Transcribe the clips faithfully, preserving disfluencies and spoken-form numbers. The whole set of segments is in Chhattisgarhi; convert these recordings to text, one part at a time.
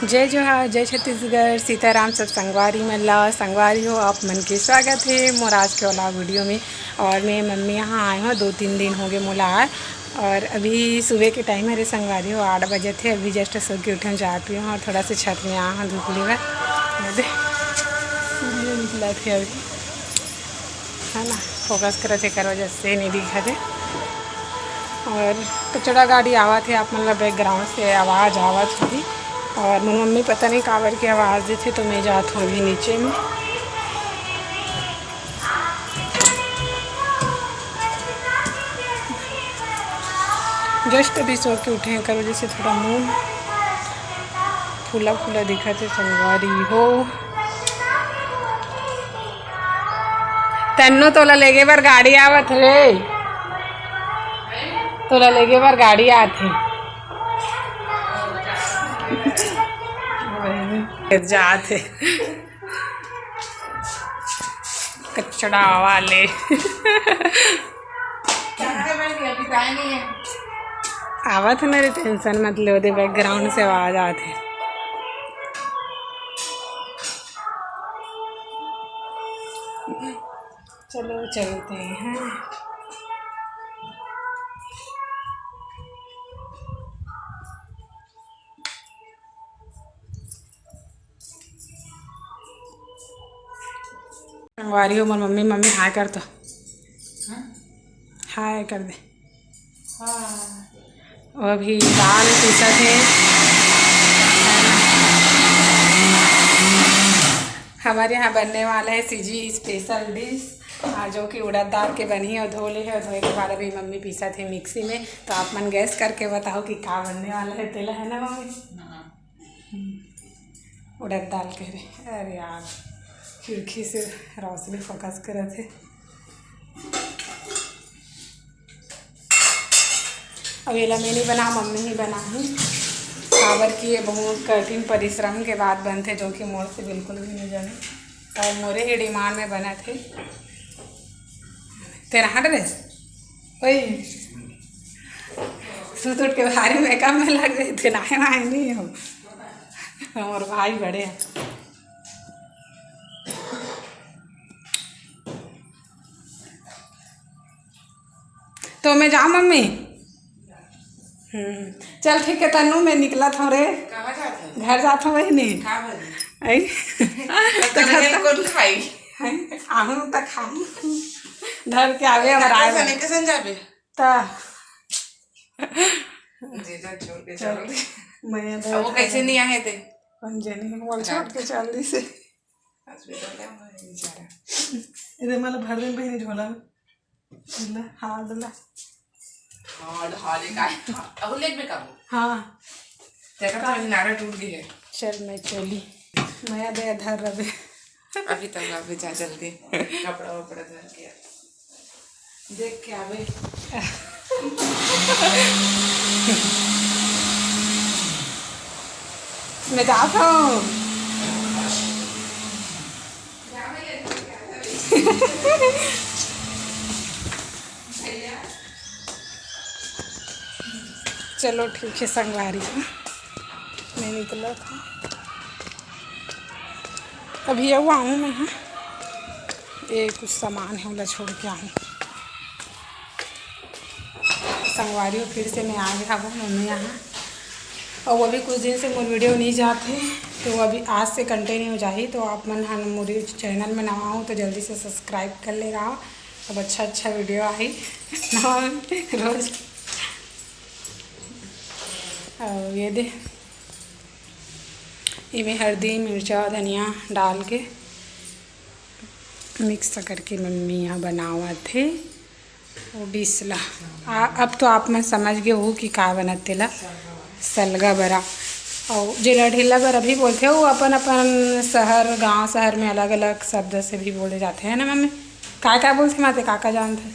जय जोहार, जय छत्तीसगढ़, सीताराम सब संगवारी मन ला। संगवारी हो, आप मन के स्वागत हे मोर आज के वाला वीडियो में। और मैं मम्मी यहाँ आए हों, दो तीन दिन हो गए मोला आए। और अभी सुबह के टाइम हरे संगवारी हो, आठ बजे थे। अभी जस्ट सो के उठे हों, जात हों और थोड़ा से छत में आ हों धूप लेबर। ये दे, सूर्य निकला थे अभी, है ना, फोकस करत हे, एकर वजह से नहीं दिखा थे। और कचड़ा गाड़ी आवत हे, आप मन ला बैकग्राउंड से आवाज़ आवत होही। और मोर मम्मी पता नहीं काबर के आवाज़ देथे, तो मैं जात हों अभी नीचे में। जस्ट अभी सो के उठे हैं, एकर वजह से थोड़ा मुंह फूला फूला दिखत हे संगवारी हो। तन्नू, तोला लेगे बर गाड़ी आवत हे रे, तोला लेगे बर गाड़ी आत हे। जात हे कचड़ा वाले। आवत हे ना रे, टेंशन मत ले, ओदे बैकग्राउंड से आवाज़ आत हे। चलो चलते हैं। संगवारी हो, मोर मम्मी, मम्मी हाय कर तो। हाँ? हाय कर दे। हाँ। वो अभी दाल पीसत हे। हमारे यहाँ बनने वाला है सीजी स्पेशल डिश, आ, जो कि उड़द दाल के बनही। और धो ले हे, और धोए के बाद अभी मम्मी पीसत हे मिक्सी में। तो आप मन गैस करके बताओ कि का बनने वाला है तेला, है ना मम्मी? हाँ। हम्म। उड़द दाल कह रहे, अरे यार, खिड़की से रोशनी फोकस करत हे। अब येला मैं नहीं बना, मम्मी ही बनाही, काबर कि ये बहुत कठिन परिश्रम के बाद बनथे, जो कि मोर से बिल्कुल भी नहीं जमे। और मोरे ही डिमांड में बनत हे। तेरा हट रे, वही सुत उठ के भारी मेकअप में लग जाए थे, नाहे वाहे नहीं हो। मोर भाई बड़े हैं। तो मैं जाऊँ मम्मी? हम्म, चल ठीक है तन्नू, मैं निकलत हों रे। कहाँ जात हस? घर जात हों बहिनी। का बनी? आई। तो घर कौन खाई? हैं? आहूँ तो खाऊँ। धर के आवे हमारा। कैसे, कैसे जाबे? ता। जीजा छोड़ के चल। चल दे। मैं अब वो कैसे नहीं आए थे? कौन जाने, वो छोड़ के चल दी से। हॉस्पिटल का मैं बेचारा। इधर मतलब भर दिन बहिनी झोला में। ले, हाथ ला। हार्ड, हार्ड एक आए। अब लेट में कब? हाँ। देखा तो अभी नाड़ा टूट गई है। चल, मैं चली। मैं दे धर रहे। अभी तक, अभी जा जल्दी। कपड़ा वपड़ा धर के। देख के आवे। मैं जात हों। चलो ठीक है संगवारी, मैं निकलत हों। अभी अउ आहूँ मैं, हाँ, ये कुछ सामान है, ओला छोड़ के आहूँ। संगवारी हो, फिर से मैं आ गया हूँ मम्मी यहाँ। और वो भी कुछ दिन से मोर वीडियो नहीं जाते, तो वो अभी आज से कंटिन्यू हो जाही। तो आप मन हा मोर चैनल में नवा हो तो जल्दी से सब्सक्राइब कर ले रहा, अब अच्छा अच्छा वीडियो आही रोज। और ये दे, इमे हल्दी, मिर्चा, धनिया डाल के मिक्स करके मम्मी यहाँ बनावत हे वो डिश ला। आ, अब तो आप मन समझ गए हो कि का बनत तेला, सलगा बरा। और जेला ढीला बरा भी बोलथे, वो अपन अपन शहर, गांव शहर में अलग अलग शब्द से भी बोले जाते हैं ना मम्मी? का का बोलथे माते, का का जानथे?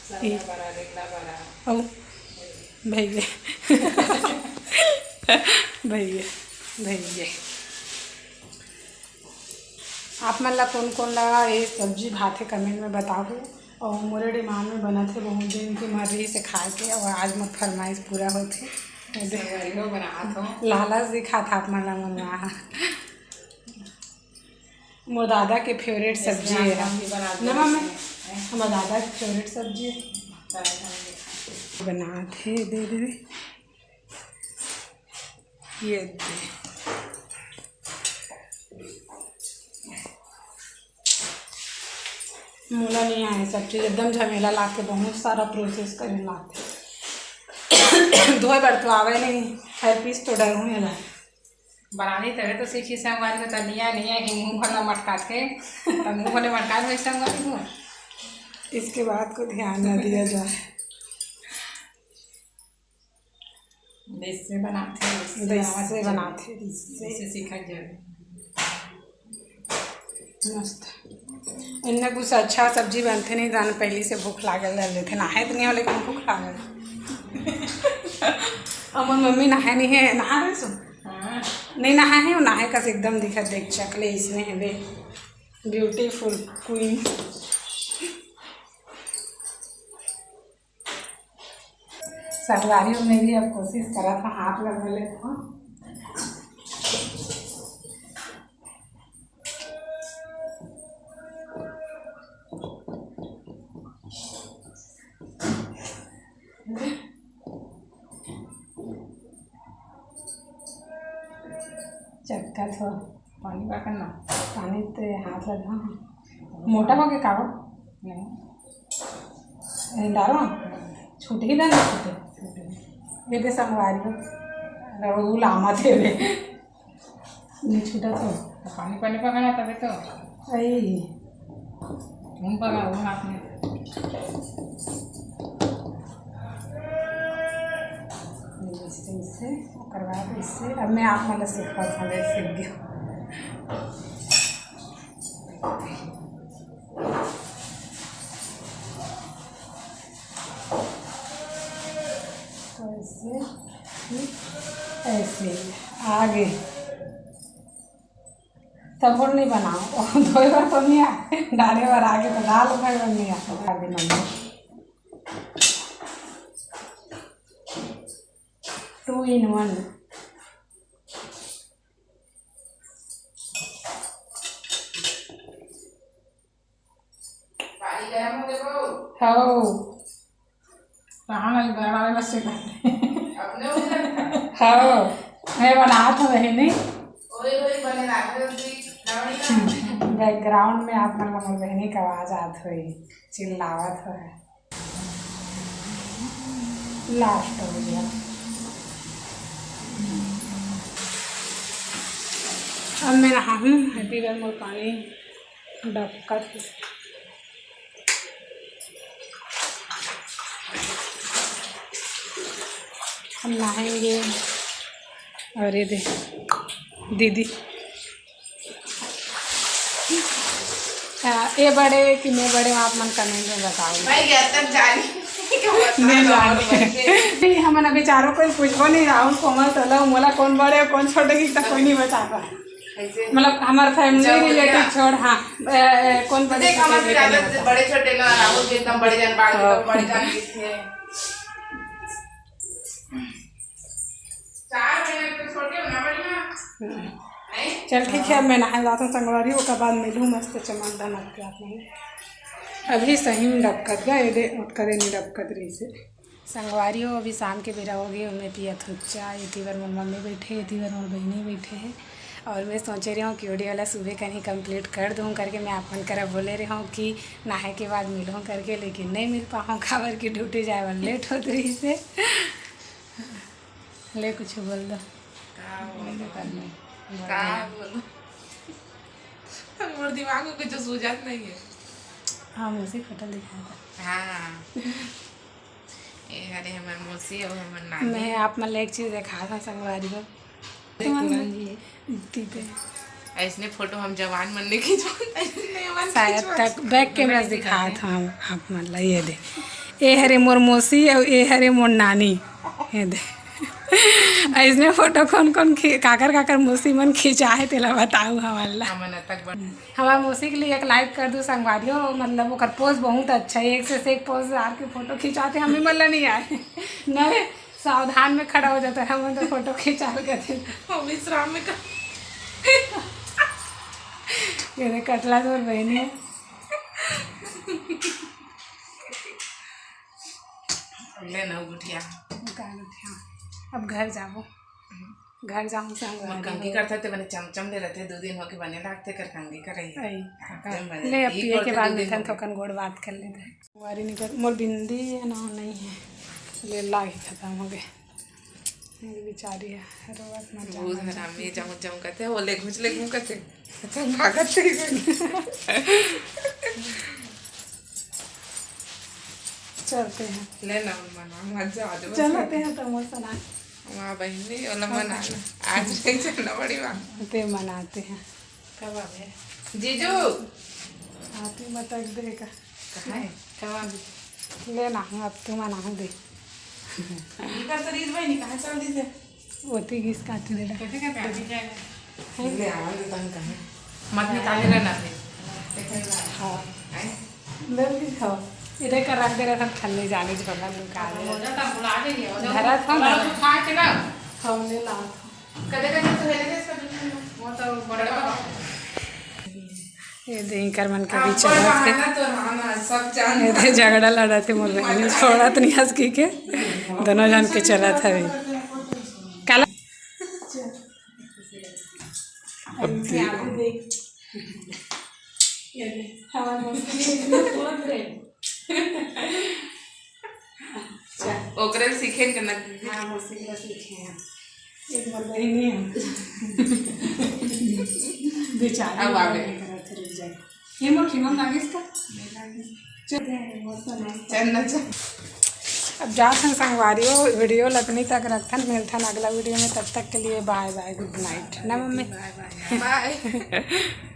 सलगा बरा, ढीला बरा। और भैया। भैया, भैया। आप मन ला कोन कोन ला ये सब्जी भाथे, कमेंट में बताहू। और मोरे डिमांड में बनत हे बहुत दिन के, मर रही से खाए के, और आज मोर फरमाइश पूरा होथे। संगवारी हो, बनात हो। लालच दिखात आप मन ला मंगवा। मोर दादा के फेवरेट सब्जी हे। मोर दादा के फेवरेट सब्जी हे। बनात हे, दे दे। ये दे। मोला नहीं आए सब चीज, एकदम झमेला लागथे, बहुत सारा प्रोसेस करे लागथे। धोए बर तो आवे नहीं, खैर पीस तो डरूँ एला। बनानी तबे तो सीखी संगवारी हो, त निया निया के मुंह भर मटकाथे, त मुंह भर मटका दे संगवारी हो। इसके बाद को ध्यान न दिया जाए। रिस से बनाथे, रिस से रिस से बनावत हे। बनाथे, रिस से। रिस से सीखत जाबे। मस्त। इन्ना कुछ अच्छा सब्जी बनथे नहीं, जान पहली से भूख लागल रह लेथे। नहाए तो नहीं हो, लेकिन भूख लागल। अमन मम्मी नहाए नहीं हे, नहा रहे सो? हाँ। नहीं नहाए हे, वो नहाए कस एकदम दिखत, देख चकले इसने हे बे। Beautiful queen. संगवारी हो, मैं भी अब कोशिश करत हूँ, हाथ लगा लेत हूँ। चक्का थो। पानी पकड़ ना। पानी ते हाथ लगा। मोटा हो गया का वो? नहीं। ए, डालो। छूट ही ना, ना छूटे। ये दे संगवारी हो। अरे वो लामा थे रे। नहीं छूटा तो। पानी, पानी पकड़ा तबे तो। आई। तुम पकड़ा, वो हाथ में। इससे, इससे, ओकर बाद इससे। अब मैं आप मन ला सिखावत हूँ, देख सीख गया। तो ऐसे, फिर ऐसे आगे। तब और नहीं बनाओ, धोए बर तो नहीं आए, डाले बर आगे तो डाल भाई बर नहीं आता। कर दे मम्मी। Two in one। पानी गरम हो गया बाबू। हाँ। कहाँ नहीं गरम आवे बस से करते। अपने हो गया। हाँ, मैं बनात हूँ बहिनी। ओए, ओए, बने लागल भी, लावणी का। Background में आप मन मोर बहिनी के आवाज आत होई, चिल्लावत होय। Last हो गया। अब मैं नहाहूँ, हैप्पी वन मोर पानी डबकत हे। हम नहाएंगे। और ये दे दीदी, आ, ये बड़े कि मैं बड़े, आप मन comment में बताओ। भाई, जब तक जानी नहीं जानी। नहीं, हमन अभी चारों कोई पूछबो नहीं, राहुल, कोमल, तोला, मोला कौन बड़े, कौन छोटे, कि तक कोई नहीं बता पाए। ऐसे मतलब, हमारे family जब relative छोड़, हाँ, ए, ए, कौन बड़े देख, छोटे हमारे से ज्यादा बता। बड़े छोटे ना, राहुल जी एकदम बड़े जान, बाल एकदम बड़े जान दिखते हैं। चार महीने तो छोटे हो ना, बड़ी माँ। हम्म। नहीं? चल, ठीक है, मैं नहाए जाता हूँ संगवारी, ओकर बाद मिलूँ मस्त चमक दमक के आप मन। अभी सही में डबकत गा, एदे ओतका दे नहीं डबकत रही से। संगवारी हो, अभी शाम के बेरा हो गए, मैं पियत हूँ चाय, एती बर मोर मम्मी बैठे, एती बर मोर बहिनी बैठे है। और मैं सोचे रही हूँ कि वीडियो ला सुबह कहीं complete कर दूँ करके, मैं आप मन करा बोले रही हूँ कि नहाए के बाद मिलूँ करके, लेकिन नहीं मिल पाऊँ, काबर कि duty जाए बर late होत रही से। ले कुछ बोल दो। का बोलूं? का बोलूं? मोर दिमाग में कुछ सूझत नहीं है। हाँ, मौसी फोटो दिखाया था। हाँ। ये हरे हमर मौसी और हमर नानी। मैं आप मन ला एक चीज दिखा था संगवारी हो। देख तुमन मन जी। दीदी। ऐसने फोटो हम जवान मन नहीं खिंचवान, ऐसने मन शायद खिंचवान। तक back camera दिखात हन आप मन ला, ये दे। ए हरे मोर मौसी अउ ए हरे मोर नानी। ये दे। ऐसने फोटो कौन कौन खि-, काकर काकर मौसी मन खिंचाए तेला बताऊ हमन ला। हमन तक बन- हमार मौसी के लिए एक like कर दो संगवारी हो, मतलब ओकर pose बहुत अच्छा है, एक से एक pose आर के फोटो खिंचाते हमें मन ला नहीं आए। नहीं। सावधान में खड़ा हो जाता है, हम तो फोटो खिंचा लेते हैं। हम विश्राम में का ये देख, कटला तोर बहिनी है। ले ना गुठिया। का गुठिया? अब घर जाबो, घर जाऊँ संग मोर कंघी करता ते बने चमचम ले रहते, दो दिन होके बने लागते कर कंघी करे। आई, एकदम बने ले, अब ठीक पिए के करते बाद दो दिन मिलथन होके। थोकन गोड़ बात कर लेते हैं। वारी निकल, मोर बिंदी है ना, नहीं है, ले लागे खत्म हो गए। ये बेचारी है, रोवत मत जा, बहुत मत जा। हरामी, जाऊँ जाऊँ कहते हैं, वो ले घुस ले घूम कहते हैं। अच्छा, भागत से ही घुस। चलते हैं। ले ना, मना मत जा, आज बस चलते हैं तो मोर सना। वाह बहिनी, ओला मना ना। आज नहीं चलना पड़ी वाह। ते मनाते हैं। कब आवे? जीजू। आती मटक देगा। कहाँ है? कब आवे? ले ना, अब तू मना दे। इनका शरीर भाई नहीं, कहाँ चल दी थे? ओती घिस काट दे। कैसे क्या बैठ जाएगा? ले आवा दे तन कहाँ? मत निकाले रहना थे। हाँ। हैं? ले भी खाओ। इधर का रख दे रहा था, ठंडे जाने जो बगल में का हो जाता, बुला देंगे। और धरा था ना। तो खा के ना। हाँ, ले ला। कदे कदे तो हेले दे इसका दूध में। वो तो बड़ा बाबा। ये दे, इनकर मन के बीच चलत हे। तो हाँ ना, सब जान ये दे, झगड़ा लड़त हे मोर बहिनी, छोड़त नहीं हंस की के, दोनों जन के चलत हवे। काला अब ये दे। ये दे, हमारे दोस्त ने इतना बोल रहे। अच्छा। ओकरे सीखे के ना दीदी। हाँ, मौसी के सीखे हैं। एक बार बहिनी है। बेचारी अब आ गए। करत रुक जाए। ये मोर खिमन लागिस का? चल, मस्त, मस्त। चल ना, चल। अब जात हन संगवारी हो, वीडियो लतनी तक रखथन, मिलथन अगला वीडियो में, तब तक के लिए bye bye, good night ना मम्मी? Bye bye। Bye।